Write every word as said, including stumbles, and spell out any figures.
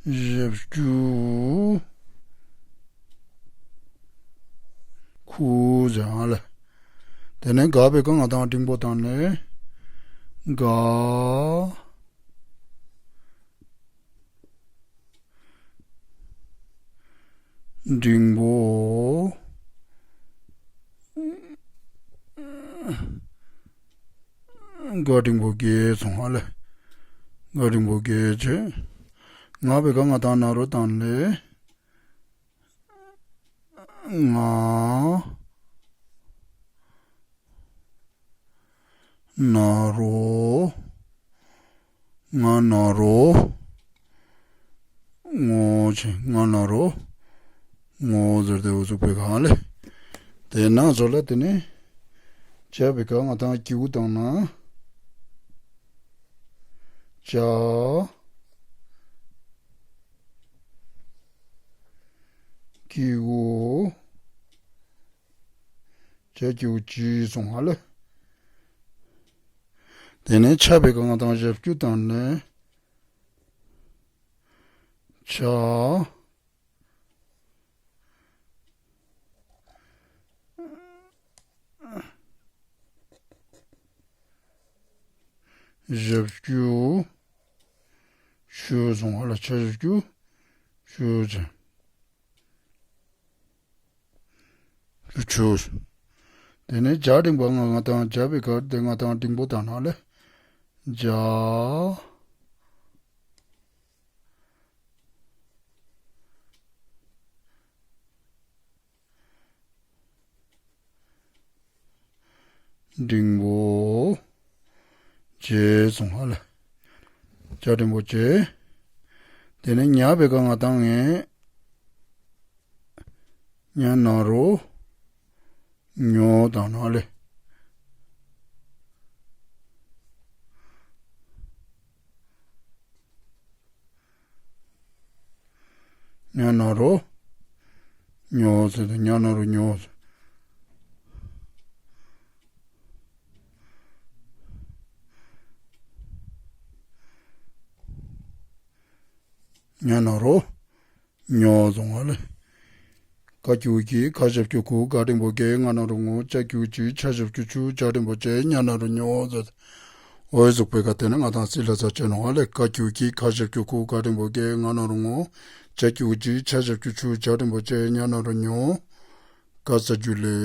ཞབས་ཀྱུ་ཁུ་ཟེར་ཨ་ལེ། དེ་ནས་ག་བའི་ག་ང་དང་འགྲེང་བུ་བཏང་ནས། ག་འགྲེང་བུ། ག་འགྲེང་བུ་གེ་སོང་ཨ་ལེ། ག་འགྲེང་བུ་གེ་བྱས། ང་བའི་ག་ང་དང་ན་རོ་བཏང་ནས། ང་ན་རོ། ང་ན་རོ། ངོ་ཆེ། ང་ན་རོ། ངོ་ཟེར་ཏེ་འོ་ཟུག་པའི་ག་ལེ། དེ་ན་བཟོ་ལ་དེ་ནས་ཇ་བའི་ག་ང་དང་གི་གུ་བཏང་ན། ཇ། གི་གུ། ཇ་གི་གུ་ཇི་སོང་ཨ་ལེ། དེ་ནས་ཆ་བའི་ག་ང་དང་ཞབས་ཀྱུ་བཏང་ནས། ཆ། ཞབས་ཀྱུ་ཆུ་སོང་ཨ་ལེ། ཆ་ཞབས་ཀྱུ་ཆུ་ཅན། ཆུ་ཆུ། དེ་ནས་ཇ་འགྲེང་བུ་ང་ང་དང་ཇ་བའི་ག་དེ་ང་དང་འགྲེང་བུ་བཏང་ན་ལེ། ཇ། འགྲེང་བུ་ཇེ་སོང་ཨ་ལེ། ཇ་འགྲེང་བུ་ཇེ། དེ་ནས་ཉ་བའི་ག་ང་དང་ངས། ཉ་ན་རོ། ཉོ་བཏང་ན་ཨ་ལེ། ཉ་ན་རོ། ཉོ་ཟེར་ཏེ་ཉ་ན་རོ་ཉོ་ཟེར། ཉ་ན་རོ། ཉོ་སོང་ཨ་ལེ། ག་གི་གུ་གི། ག་ཞབས་ཀྱུ་གུ། ག་འགྲེང་བུ་གེ། ང་ན་རོ་ངོ། ཇ་གི་གུ་ཇི། ཆ་ཞབས་ཀྱུ་ཆུ། ཇ་འགྲེང་བུ་ཇེ། ཉ་ན་རོ་ཉོ་ཟེར། འོ་ཟུག་པའི་ག་དེ་ནས་ང་དང་སི་ལྷ་ས་བྱས་ནོ་ཨ་ལེ། ག་གི་གུ་གི། ག་ཞབས་ཀྱུ་གུ། ག་འགྲེང་བུ་གེ། ང་ན་རོ་ངོ། ཇ་གི་གུ་ཇི། ཆ་ཞབས་ཀྱུ་ཆུ། ཇ་འགྲེང་བུ་ཇེ། ཉ་ན་རོ་ཉོ། ག་ས་ཇུ་ལེ།